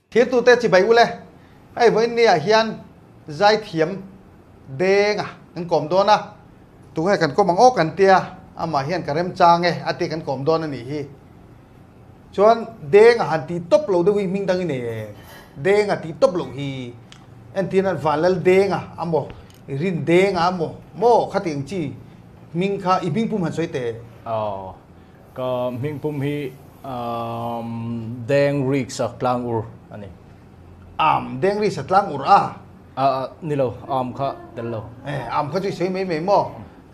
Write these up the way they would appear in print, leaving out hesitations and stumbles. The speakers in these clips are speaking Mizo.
Thirtute chibai ule, hei vawiin ni ah hian zaithiam denga kan kawm dawn a, tunge kan kawm ang aw kan tia, amah hian ka remchang e a tia kan kawm dawn a nih hi. Chuan denga han tih tawp lo deuh hi hming dang i nei em? Denga tih tawp loh hi entir nan Vanlal denga a maw, Rin denga a maw, maw khati ang chi hming kha i hming pum han sawi teh. Aw, Ka hming pum hi Deng Ri sa tlang ur a ni. Am Deng Ri sa tlang ur a? A ni lo, am kha tel lo. Eh, am kha chu i sawi mai mai maw?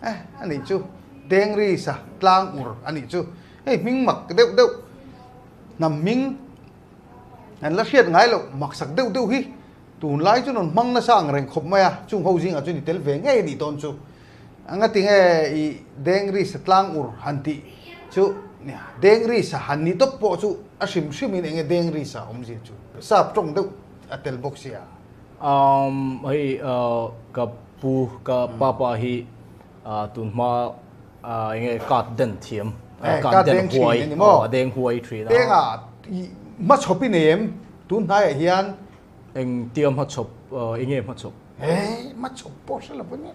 Eh, a nih chu. Deng Ri sa tlang ur a nih chu. Hei hming mak deuh deuh, hnam hming an la hriat ngai loh maksak deuh deuh hi tunlai chu rawn hmang nasa ang reng khawp mai a, chung ho zingah chuan i tel ve ngei a nih dawn chu. Anga tinge i Dengri sa tlang ur han tih chu nia Dengri sa han ni tawp pawh chu a hrim hrim in enge Dengri sa awmzia chu sap tawng deuh a tel bawk sia. Um hei ka pu ka papa hi tun hma enge card den thiam card den huai a deng huai thin a. Denga hmachhawp i nei em tun hnaiah hian. Eng tia hmachhawp enge hmachhawp? He hmachhawp pawh hre lo a nia.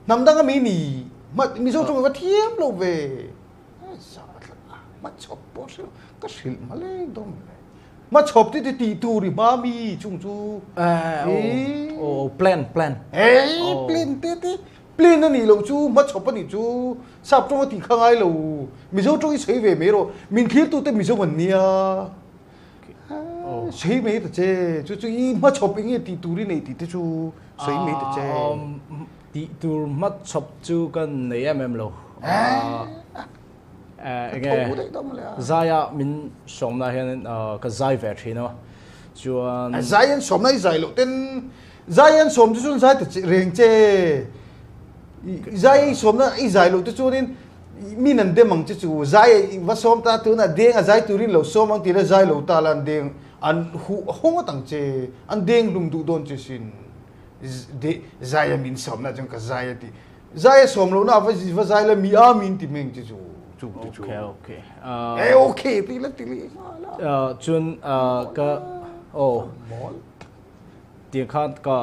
Hnam danga mi ni Mizo tawng ka thiam lo ve. Hmachhawp pawh hre lo ka hrilh hma leng dawn mawle. Hmachhawp te chu tih tur i hma mi chung chu. Oh plan plan. He plan te te plan a nih loh chu hmachhawp a nih chu sap tawng a tih kha ngai lo. Mizo tawng i sawi ve mai rawh. Min thlirtu te Mizo an nia. Sawi mai ta che, chu chu i hmachhawp eng nge tih tur i neih tih te chu sawi mai ta che. Tih tur hmachhawp chu ka nei em em lo. Eng nge zaia min sawmna hian ka zai ve thin a, chuan. Zai an sawmna i zai loh ten zai an sawm chu chuan zai ta reng che. Zai i sawmna i zai loh te chuanin Min an dem ang che chu zai va sawm ta tunah deng a zai turin lo sawm ang tih la zai lo ta la an deng an huh haw ngawt ang che an deng hlum duh dawn che sin de zai a min sawm na chuan ka zai a ti zai a sawm lohna va va zai la mi a min ti meng che chu chu te chu okay okay eh okay ti la ti leh nghal a chuan ka oh tiang khan ka.